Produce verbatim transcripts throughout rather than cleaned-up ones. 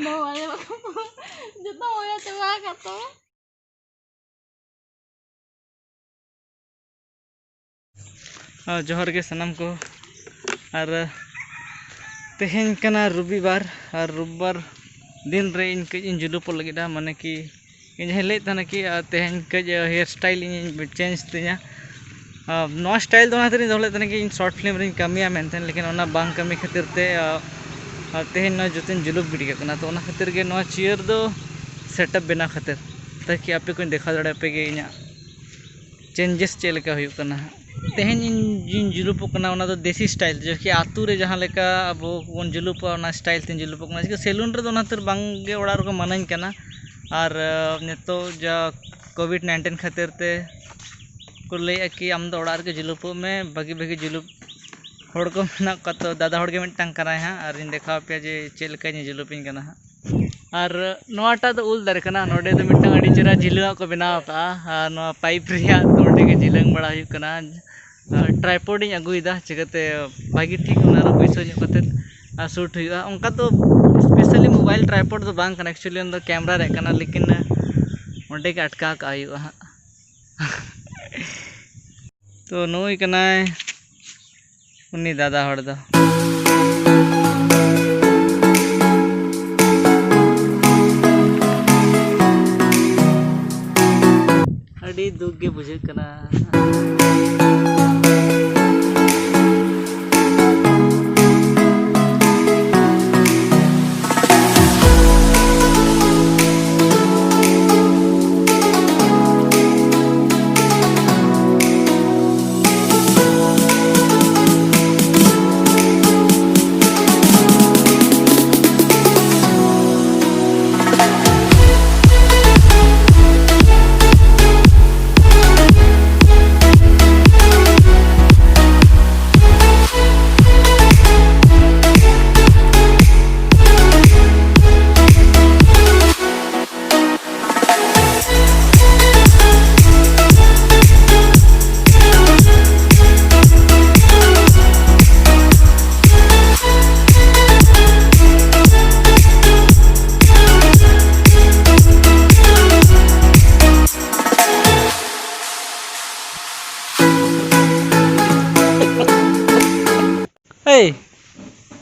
ᱵᱟᱵᱟ ᱨᱮ ᱵᱟᱠᱚ ᱡᱚᱛᱚ ᱦᱚᱭᱚ ᱪᱟᱵᱟ ᱟᱠᱟᱫ ᱛᱟᱢᱟ᱾ ᱟᱨ ᱡᱚᱦᱟᱨ ᱜᱮ ᱥᱟᱱᱟᱢ ᱠᱚ᱾ ᱟᱨ ᱛᱮᱦᱮᱧ ᱠᱟᱱᱟ ᱨᱚᱵᱤᱵᱟᱨ, ᱟᱨ ᱨᱚᱵᱤᱵᱟᱨ ᱫᱤᱱ ᱨᱮ ᱤᱧ ᱠᱟᱹᱡ ᱤᱧ ᱡᱩᱞᱩᱯᱚᱜ ᱞᱟᱹᱜᱤᱫᱼᱟ, ᱢᱟᱱᱮ ᱠᱤ ᱤᱧ ᱡᱟᱦᱟᱸᱧ ᱞᱟᱹᱭᱮᱫ ᱛᱟᱦᱮᱱᱟ ᱠᱤ, ᱟᱨ ᱛᱮᱦᱮᱧ ᱠᱟᱹᱡ, ᱟᱨ, hair style ᱤᱧᱤᱧ change ᱛᱤᱧᱟ᱾ ᱟᱨ ᱱᱚᱣᱟ style ᱫᱚ ᱚᱱᱟ ᱠᱷᱟᱹᱛᱤᱨ ᱤᱧ ᱫᱚᱦᱚ ᱞᱮᱫ ᱛᱟᱦᱮᱱᱟ ᱠᱤ ᱤᱧ short film ᱨᱤᱧ ᱠᱟᱹᱢᱤᱭᱟ ᱢᱮᱱᱛᱮ, ᱞᱮᱠᱤᱱ ᱚᱱᱟ ᱵᱟᱝ ᱠᱟᱹᱢᱤ ᱠᱷᱟᱹᱛᱤᱨ ᱛᱮ, ᱟᱨ, ᱟᱨ ᱛᱮᱦᱮᱧ ᱱᱚᱣᱟ ᱡᱩᱛᱟᱹᱧ ᱡᱩᱞᱩᱯ ᱜᱤᱰᱤ ᱠᱟᱜ ᱠᱟᱱᱟ᱾ ᱛᱚ ᱚᱱᱟ ᱠᱷᱟᱹᱛᱤᱨ ᱜᱮ ᱱᱚᱣᱟ chair ᱫᱚ setup ᱵᱮᱱᱟᱣ ᱠᱷᱟᱹᱛᱤᱨ, ᱛᱟᱠᱤ ᱟᱯᱮ ᱠᱚᱧ ᱫᱮᱠᱷᱟᱣ ᱫᱟᱲᱮᱭᱟᱯᱮ ᱜᱮ ᱤᱧᱟᱹᱜ changes ᱪᱮᱫ ᱞᱮᱠᱟ ᱦᱩᱭᱩᱜ ᱠᱟᱱᱟ ᱦᱟᱸᱜ᱾ ᱛᱮᱦᱮᱧ ᱤᱧ ᱡᱤᱧ ᱡᱩᱞᱩᱯᱚᱜ ᱠᱟᱱᱟ, ᱚᱱᱟ ᱫᱚ ᱫᱮᱥᱤ style, ᱡᱮ ᱠᱤ ᱟᱹᱛᱩ ᱨᱮ ᱡᱟᱦᱟᱸ ᱞᱮᱠᱟ ᱟᱵᱚ ᱵᱚᱱ ᱡᱩᱞᱩᱯᱚᱜᱼᱟ, ᱚᱱᱟ style ᱛᱮᱧ ᱡᱩᱞᱩᱯᱚᱜ ᱠᱟᱱᱟ᱾ ᱪᱤᱠᱟᱹ salon ᱨᱮᱫᱚ ᱚᱱᱟ ᱠᱷᱟᱹᱛᱤᱨ ᱵᱟᱝ ᱜᱮ ᱚᱲᱟᱜ ᱨᱮᱠᱚ ᱢᱟᱱᱟᱧ ᱠᱟᱱᱟ᱾ ᱟᱨ, ᱟᱸ, ᱱᱤᱛᱚᱜ ᱡᱟ covid nineteen ᱠᱷᱟᱹᱛᱤᱨ ᱛᱮ ᱠᱚ ᱞᱟᱹᱭᱮᱫᱼᱟ ᱠᱤ ᱟᱢ ᱫᱚ ᱚᱲᱟᱜ ᱨᱮᱜᱮ ᱡᱩᱞᱩᱯᱚᱜ ᱢᱮ, ᱵᱷᱟᱹᱜᱤ ᱵᱷᱟᱹᱜᱤ ᱡᱩᱞᱩᱯ ᱦᱚᱲ ᱠᱚ ᱢᱮᱱᱟᱜ ᱠᱚᱣᱟ᱾ ᱛᱚ ᱫᱟᱫᱟ ᱦᱚᱲ ᱜᱮ ᱢᱤᱫᱴᱟᱝ ᱠᱟᱱᱟᱭ ᱦᱟᱸᱜ, ᱟᱨᱤᱧ ᱫᱮᱠᱷᱟᱣ ᱟᱯᱮᱭᱟ ᱡᱮ ᱪᱮᱫ ᱞᱮᱠᱟᱧ ᱡᱩᱞᱩᱯᱤᱧ ᱠᱟᱱᱟ ᱦᱟᱸᱜ᱾ ᱟᱨ ᱱᱚᱣᱟᱴᱟᱜ ᱫᱚ ᱩᱞ ᱫᱟᱨᱮ ᱠᱟᱱᱟ᱾ ᱱᱚᱰᱮ ᱫᱚ ᱢᱤᱫᱴᱟᱝ ᱟᱹᱰᱤ ᱪᱮᱦᱨᱟ ᱡᱷᱤᱞᱟᱹᱣᱟᱜ ᱠᱚ ᱵᱮᱱᱟᱣ ᱟᱠᱟᱫᱼᱟ᱾ ᱟᱨ ᱱᱚᱣᱟ pipe ᱨᱮᱭᱟᱜ ᱱᱚᱰᱮ ᱜᱮ ᱡᱷᱤᱞᱟᱹᱝ ᱵᱟᱲᱟ ᱦᱩᱭᱩᱜ ᱠᱟᱱᱟ᱾ ᱟᱨ tripod ᱤᱧ ᱟᱹᱜᱩᱭᱮᱫᱟ, ᱪᱤᱠᱟᱹᱛᱮ ᱵᱷᱟᱹᱜᱤ ᱴᱷᱤᱠ ᱚᱱᱟ ᱨᱮ ᱵᱟᱹᱭᱥᱟᱹᱣ ᱧᱚᱜ ᱠᱟᱛᱮᱫ, ᱟᱨ, shoot ᱦᱩᱭᱩᱜᱼᱟ᱾ ᱚᱱᱠᱟ ᱫᱚ specially mobile tripod ᱫᱚ ᱵᱟᱝ ᱠᱟᱱᱟ, actually ᱚᱱᱟ ᱫᱚ camera ᱨᱮᱭᱟᱜ ᱠᱟᱱᱟ, ᱞᱮᱠᱤᱱ ᱚᱸᱰᱮ ᱜᱮ ᱟᱴᱠᱟᱣ ᱠᱟᱜ ᱦᱩᱭᱩᱜᱼᱟ ᱦᱟᱸᱜ᱾ ᱛᱚ ᱱᱩᱭ ᱠᱟᱱᱟᱭ ᱩᱱᱤ ᱫᱟᱫᱟ ᱦᱚᱲ ᱫᱚ᱾ ᱟᱹᱰᱤ ᱫᱩᱠ ᱜᱮ ᱵᱩᱡᱷᱟᱹᱜ ᱠᱟᱱᱟ᱾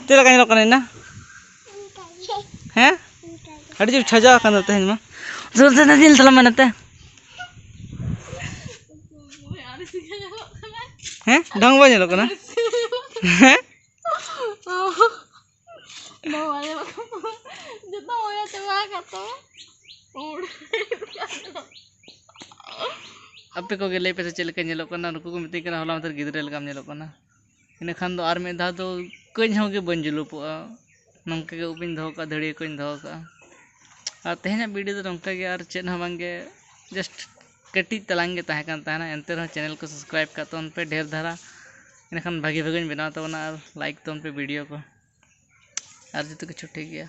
ᱪᱮᱫ ᱞᱮᱠᱟ ᱧᱮᱞᱚᱜ ᱠᱟᱱᱟ ᱤᱧ ᱫᱚ? ᱦᱮᱸ? ᱟᱹᱰᱤ ᱡᱳᱨ ᱪᱷᱟᱡᱟᱣ ᱟᱠᱟᱱ ᱫᱚ ᱛᱮᱦᱮᱧ ᱢᱟ᱾ ᱥᱩᱨ ᱛᱮ ᱧᱮᱞ ᱛᱟᱞᱟᱝ ᱢᱮ ᱱᱚᱛᱮ᱾ ᱦᱮᱸ? ᱰᱷᱚᱝ ᱵᱟᱭ ᱧᱮᱞᱚᱜ ᱠᱟᱱᱟ? ᱦᱮᱸ? ᱡᱚᱛᱚ ᱦᱩᱭ ᱪᱟᱵᱟ ᱟᱠᱟᱫ ᱛᱟᱢᱟ᱾ ᱟᱯᱮ ᱠᱚᱜᱮ ᱞᱟᱹᱭ ᱯᱮᱥᱮ ᱪᱮᱫ ᱞᱮᱠᱟ ᱧᱮᱞᱚᱜ ᱠᱟᱱᱟ? ᱱᱩᱠᱩ ᱠᱚ ᱢᱤᱛᱟᱹᱧ ᱠᱟᱱᱟ ᱦᱚᱞᱟ ᱢᱟᱫᱷᱮᱨ ᱜᱤᱫᱽᱨᱟᱹ ᱞᱮᱠᱟᱢ ᱧᱮᱞᱚᱜ ᱠᱟᱱᱟ᱾ ᱤᱱᱟᱹᱠᱷᱟᱱ ᱫᱚ ᱟᱨ ᱢᱤᱫ ᱫᱷᱟᱣ ᱫᱚ ᱠᱟᱹᱡ ᱦᱚᱸ ᱜᱮ ᱵᱟᱹᱧ ᱡᱩᱞᱩᱯᱚᱜᱼᱟ᱾ ᱱᱚᱝᱠᱟ ᱜᱮ ᱩᱵ ᱤᱧ ᱫᱚᱦᱚ ᱠᱟᱜᱼᱟ, ᱫᱟᱹᱲᱤᱭᱟᱹ ᱠᱚᱧ ᱫᱚᱦᱚ ᱠᱟᱜᱼᱟ᱾ ᱟᱨ ᱛᱮᱦᱮᱧᱟᱜ ᱵᱷᱤᱰᱤᱭᱳ ᱫᱚ ᱱᱚᱝᱠᱟ ᱜᱮ, ᱟᱨ ᱪᱮᱫ ᱦᱚᱸ ᱵᱟᱝ ᱜᱮ, ᱡᱟᱥᱴ ᱠᱟᱹᱴᱤᱡ ᱛᱟᱞᱟᱝ ᱜᱮ ᱛᱟᱦᱮᱸ ᱠᱟᱱ ᱛᱟᱦᱮᱱᱟ᱾ ᱮᱱᱛᱮ ᱨᱮᱦᱚᱸ ᱪᱮᱱᱮᱞ ᱠᱚ ᱥᱟᱵᱥᱠᱨᱟᱭᱤᱵᱽ ᱠᱟᱜ ᱛᱟᱵᱚᱱ ᱯᱮ ᱰᱷᱮᱨ ᱫᱷᱟᱨᱟ, ᱤᱱᱟᱹᱠᱷᱟᱱ ᱵᱷᱟᱹᱜᱤ ᱵᱷᱟᱹᱜᱤᱧ ᱵᱮᱱᱟᱣ ᱛᱟᱵᱚᱱᱟ᱾ ᱟᱨ ᱞᱟᱭᱤᱠ ᱛᱟᱵᱚᱱ ᱯᱮ ᱵᱷᱤᱰᱤᱭᱳ ᱠᱚ, ᱟᱨ ᱡᱚᱛᱚ ᱠᱤᱪᱷᱩ ᱴᱷᱤᱠ ᱜᱮᱭᱟ᱾